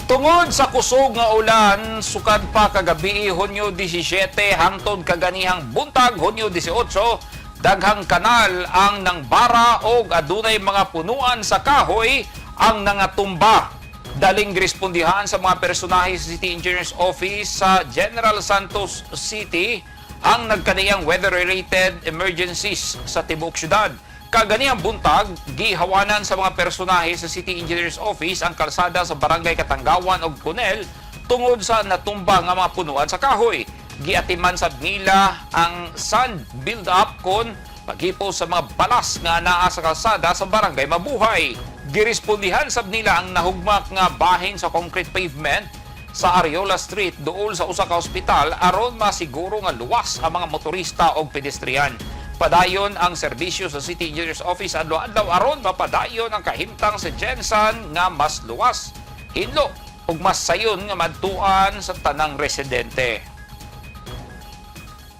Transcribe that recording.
Tungod sa kusog nga ulan, sukad pa kagabi, Hunyo 17, hangtod kaganihang buntag, Hunyo 18, daghang kanal ang nangbara og adunay mga punuan sa kahoy ang nangatumba. Daling respondihan sa mga personahe sa City Engineers Office sa General Santos City ang nagkaniyang weather-related emergencies sa tibuok syudad. Kaganihang buntag, gihawanan sa mga personahe sa City Engineers Office ang kalsada sa Barangay Katanggawan ug Conel tungod sa natumba nga mga punuan sa kahoy. Giatiman sab nila ang sand build-up kon paghipo sa mga balas nga naa sa kalsada sa Barangay Mabuhay. Girespondihan sab nila ang nahugmak nga bahin sa concrete pavement sa Ariola Street duol sa usa ka ospital aron masiguro nga luwas ang mga motorista og pedestrian. Padayon ang serbisyo sa City Engineers Office adlaw-adlaw aron mapadayon ang kahimtang sa GenSan nga mas luwas, hinlo ug mas sayon nga madtuan sa tanang residente.